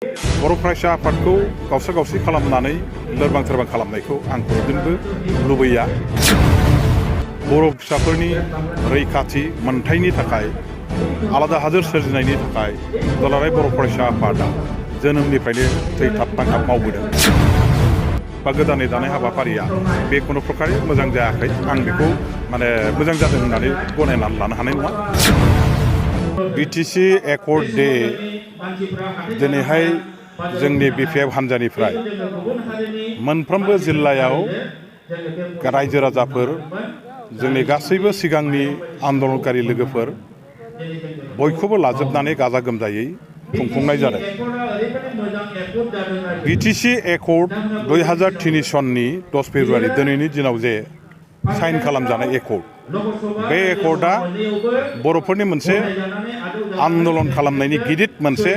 बर' फरायसा आफादखौ गावसा गावसि खालामनानै लोरबां थोरबां खालामनायखौ आं कोनोदिनबो लुबैया। बर' फिसाफोरनि रैखाथि मोनथायनि थाखाय आलादा हादोर सोरजिनायनि थाखाय दुलाराय बर' फरायसा आफादा जोनोमनिफ्रायनो थैथाब थांथाब मावबोदों बा गोदानै दानाय हाबाफारिया बे कुनु प्रकारे मोजां जायाखै। आं बेखौ मोजां जादों होननानै गनायनानै लानो हानाय नङा। बिटिसि एकर्ड डे दिनैहाय जोंनि बिपिएफ हान्जानिफ्राय मोनफ्रोमबो जिल्लायाव रायजो राजाफोर जोंनि गासैबो सिगांनि आन्दलनकारि लोगोफोर बयखौबो लाजोबनानै गाजा गोमजायै खुंफुंनाय जादों। बिटिसि एकर्ड 2003 सननि 10 फेब्रुवारि दिनैनि दिनाव जे साइन खालामजानाय एकर्ड, बे एकर्डआ बर'फोरनि मोनसे आन्दलन खालामनायनि गिदिर मोनसे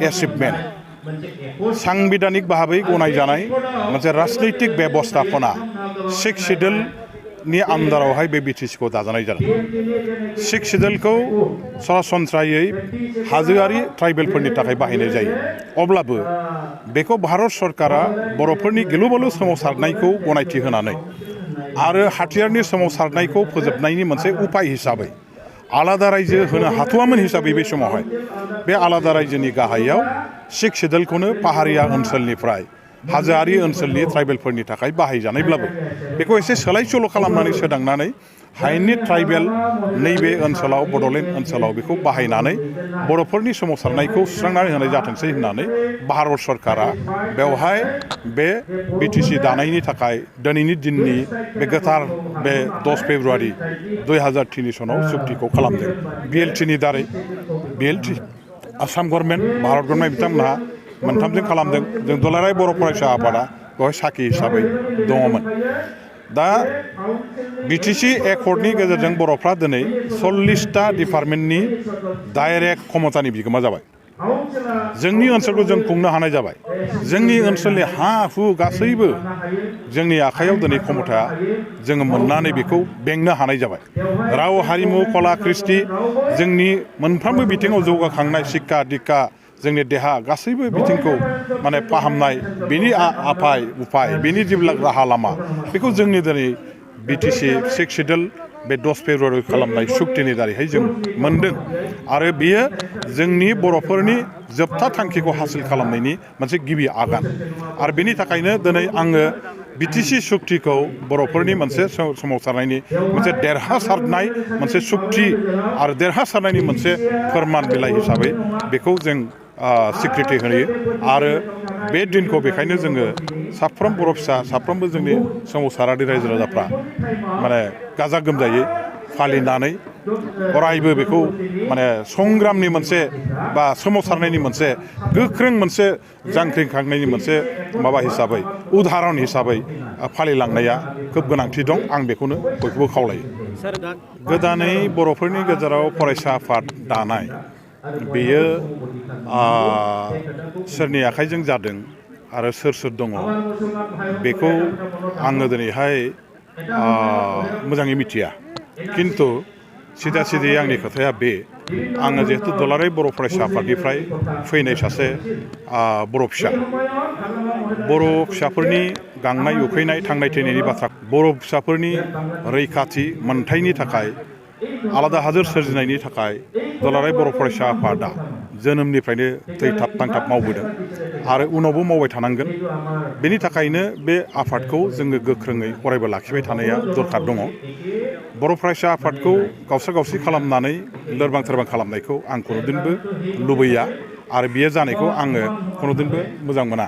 एचिभमेन्ट, सांबिधानिक भाबै गनायजानाय मोनसे राजनैतिक बेबस्थापना 6 शिड्यूलनि आन्दारावहाय बे बिटिसिखौ दाजानाय जादों। 6 शिड्यूलखौ सरासनस्रायै हाजोआरि ट्राइबेलफोरनि थाखाय बाहायनाय जायो। अब्लाबो बेखौ भारत सरकारा बर'फोरनि गिलु बालु सोमावसारनायखौ गनायथि होनानै आरो हाथियारनि सोमावसारनायखौ फोजोबनायनि मोनसे उपाय हिसाबै आलादा रायजो होनो हाथ'वामोन हिसाबै बे समावहाय बे आलादा रायजोनि गाहायाव 6 शिड्यूलखौनो पाहारिया ओनसोलनिफ्राय हाजोआरि ओनसोलनि ट्राइबेलफोरनि थाखाय बाहायजानायब्लाबो बेखौ एसे सोलाय सोल' खालामनानै सोदांनानै हायेननि ट्राइबेल नैबे ओनसोलाव बड'लेण्ड ओनसोलाव बेखौ बाहायनानै बर'फोरनि सोमावसारनायखौ सुस्रांनानै होनाय जाथोंसै होननानै भारत सरकारा बेवहाय बे बिटिसि दानायनि थाखाय दिनैनि दिननि बे गोथार बे 10 फेब्रुवारि 2003 सनाव सुक्तिखौ खालामदों। बिएलटिनि दारै बिएलटि आसाम गभर्नमेन्ट, भारत गभर्नमेन्ट बिथांमोनहा मोनथामजों खालामदों। जों दुलाराय बर' फरायसा आफादा बेवहाय साखि हिसाबै दङमोन। दा बिटिसि एकर्डनि गेजेरजों बर'फ्रा दिनै 40टा डिपार्टमेन्टनि डाइरेक्ट क्षमतानि बिगोमा जाबाय। जोंनि ओनसोलखौ जों खुंनो हानाय जाबाय। जोंनि ओनसोलनि हा हु गासैबो जोंनि आखायाव दिनै क्षमताया जोङो मोननानै बेखौ बेंनो हानाय जाबाय। राव हारिमु कला कृष्टि जोंनि मोनफ्रोमबो बिथिङाव जौगाखांनाय शिक्षा दिक्षा जोंनि देहा गासैबो बिथिंखौ फाहामनाय बेनि उपाय बेनि जेब्ला राहा लामा बेखौ जोंनि दिनै बिटिसि 6 शिड्यूल बे 10 फेब्रुवारि खालामनाय सुक्तिनि दारैहाय जों मोनदों आरो बेयो जोंनि बर'फोरनि जोबथा थांखिखौ हासिल खालामनायनि मोनसे गिबि आगान। आरो बेनि थाखायनो दिनै आङो बिटिसि सुक्तिखौ बर'फोरनि मोनसे सोमावसारनायनि मोनसे देरहासारनाय मोनसे सुक्ति आरो देरहासारनायनि मोनसे फोरमान बिलाइ हिसाबै बेखौ जों स्वीकृति होयो। आरो बे दिनखौ बेखायनो जोङो साफ्रोम बर' फिसा साफ्रोमबो जोंनि सोमावसारारि रायजो राजाफ्रा गाजा गोमजायै फालिनानै अरायबो बेखौ संग्रामनि मोनसे बा सोमावसारनायनि मोनसे गोख्रों मोनसे जांख्रिखांनायनि मोनसे हिसाबै उदाहरन हिसाबै फालिलांनाया खोब गोनांथि दं। आं बेखौनो बयखौबो खावलायो। गोदानै बर'फोरनि गेजेराव फरायसा आफाद दानाय बेयो सोरनि आखाइजों जादों आरो सोर सोर दङ बेखौ आङो दिनैहाय मोजाङै मिथिया। खिन्थु सिदा सिदायै आंनि खोथाया बे, आङो जिहेतु दुलाराय बर' फरायसा आफादनिफ्राय फैनाय सासे बर' फिसा, बर' फिसाफोरनि गांनाय उखैनाय थांनाय थैनायनि बाथ्रा, बर' फिसाफोरनि रैखाथि मोनथायनि थाखाय आलादा हादोर सोरजिनायनि थाखाय दुलाराय बर' फरायसा आफादा जोनोमनिफ्रायनो थैथाब थांथाब मावबोदों आरो उनावबो मावबाय थानांगोन। बेनि थाखायनो बे आफादखौ जोङो गोख्रोङै अरायबो लाखिबाय थानाया दरखार दङ। बर' फरायसा आफादखौ गावसा गावसि खालामनानै लोरबां थोरबां खालामनायखौ आं कोनोदिनबो लुबैया आरो बियो जानायखौ आङो कोनोदिनबो मोजां मोना।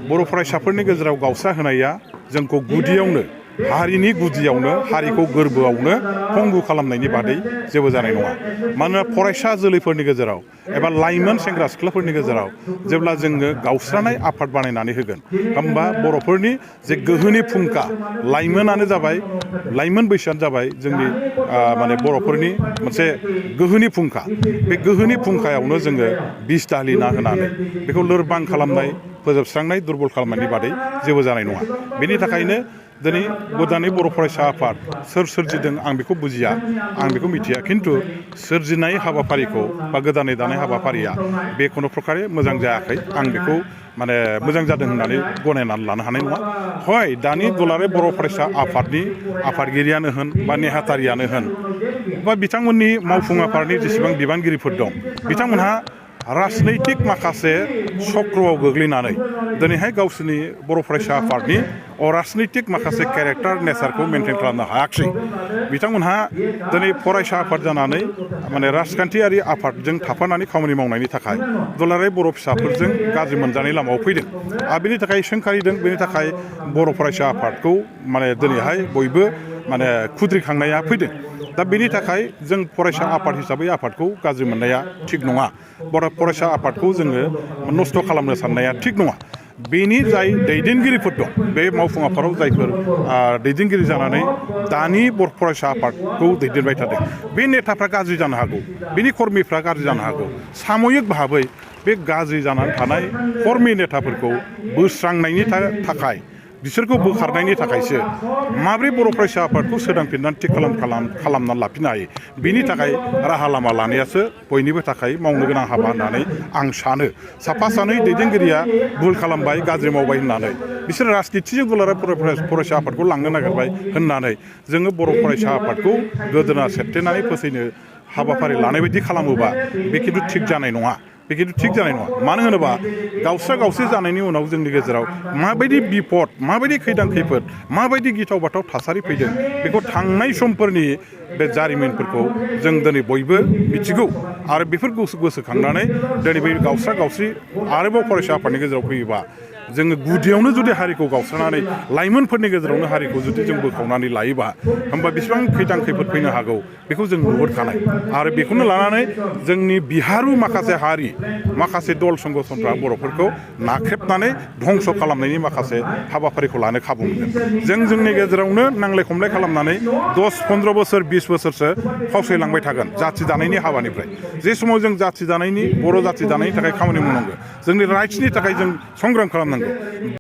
बर' फरायसाफोरनि गेजेराव गावस्रा होनाया जोंखौ गुदियावनो हारिनि गुदियावनो हारिखौ गोरबोआवनो पंगु खालामनायनि बादै जेबो जानाय नङा। मानोना फरायसा जोलैफोरनि गेजेराव एबा लाइमोन सेंग्रा सिख्लाफोरनि गेजेराव जेब्ला जोङो गावस्रानाय आफाद बानायनानै होगोन होमबा बर'फोरनि जे गोहोनि फुंखा, लाइमोनानो जाबाय, लाइमोन बैसोआनो जाबाय जोंनि बर'फोरनि मोनसे गोहोनि फुंखा। बे गोहोनि फुंखायावनो जोङो बिस दालिना होनानै बेखौ लोरबां खालामनाय, फोजोबस्रांनाय, दुरबल खालामनायनि बादै जेबो जानाय नङा। बेनि थाखायनो दिनै गोदानै बर' फरायसा आफाद सोर सोरजिदों आं बेखौ बुजिया आं बेखौ मिथिया खिन्थु सोरजिनाय हाबाफारिखौ बा गोदानै दानाय हाबाफारिया बे खुनु प्रकारे मोजां जायाखै आं बेखौ माने मोजां जादों होननानै गनायनानै लानो हानाय नङा हय दानि दुलाराय बर' फरायसा आफादनि आफादगिरियानो होन बा नेहाथारियानो होन बा बिथांमोननि मावफुं आफादनि जेसेबां बिबानगिरिफोर दं बिथांमोनहा राजनैतिक माखासे चक्रआव गोग्लैनानै दिनैहाय गावसोरनि बर' फरायसा आफादनि राजनैतिक माखासे केरेक्टार नेचारखौ मेनटेन खालामनो हायाखिसै बिथांमोनहा दिनै फरायसा आफाद जानानै माने राजखान्थियारि आफादजों थाफानानै खामानि मावनायनि थाखाय दुलाराय बर' फिसाफोरजों गाज्रि मोनजानाय लामायाव फैदों आरो बेनि थाखाय सोंखारिदों बेनि थाखाय बर' फरायसा आफादखौ माने दिनैहाय बयबो माने खुद्रिखांनाया फैदों दा बेनि थाखाय जों फरायसा आफाद हिसाबै आफादखौ गाज्रि मोननाया थिग नङा फरायसा आफादखौ जोङो नस्थ' खालामनो साननाया थिग नङा बेनि जाय दैदेनगिरिफोर दं बे मावफुं आफादाव जायफोर दैदेनगिरि जानानै दानि बर' फरायसा आफादखौ दैदेनबाय थादों बे नेताफ्रा गाज्रि जानो हागौ बेनि कर्मिफ्रा गाज्रि जानो हागौ सामयिक भाबै बे गाज्रि जानानै थानाय कर्मि नेताफोरखौ बोस्रांनायनि थाखाय बिसोरखौ बोखारनायनि थाखायसो माब्रै बर' फरायसा आफादखौ सोदांफिननानै थिग खालामनानै लाफिननो हायो बिनि थाखाय राहा लामा लानायासो बयनिबो थाखाय मावनो गोनां हाबा होननानै आं सानो साफा सानै दैदेनगिरिया भुल खालामबाय गाज्रि मावबाय होननानै बिसोर राजनितिजों दुलाराय फरायसा आफादखौ लांनो नागिरबाय होननानै जोङो बर' फरायसा आफादखौ गोदोना सेबथेनानै फोसैनो हाबाफारि लानाय बायदि खालामोबा बे खिन्थु थिग जानाय नङा बे खिन्थु थिग जानाय नङा मानो होनोबा गावस्रा गावस्रि जानायनि उनाव जोंनि गेजेराव माबायदि बिपद माबायदि खैदां खैफोद माबायदि गिथाव बाथाव थासारि फैदों बेखौ थांनाय समफोरनि बे जारिमिनफोरखौ जों दिनै बयबो मिथिगौ आरो बेफोरखौ गोसोखांनानै दिनै बे गावस्रा गावस्रि आरोबाव फरायसा आफादनि गेजेराव फैयोबा जोङो गुदियावनो जुदि हारिखौ गावस्रानानै लाइमोनफोरनि गेजेरावनो हारिखौ जुदि जों बोखावनानै लायोबा होमबा बेसेबां खैदां खैफोद फैनो हागौ बेखौ जों नुहुरखानाय आरो बेखौनो लानानै जोंनि बिहारु माखासे हारि माखासे दल संगठनफ्रा बर'फोरखौ नाख्रेबनानै धंस' खालामनायनि माखासे हाबाफारिखौ लानो खाबु मोनगोन जोंनि गेजेरावनो नांलाय खमलाय खालामनानै 10-15 बोसोर 20 बोसोरसो फावसायलांबाय थागोन जाथि दानायनि हाबानिफ्राय जे समाव जों जाथि दानायनि बर' जाथि दानायनि थाखाय खामानि मावनांगौ जोंनि राइट्सनि थाखाय जों संग्राम खालामनांगौ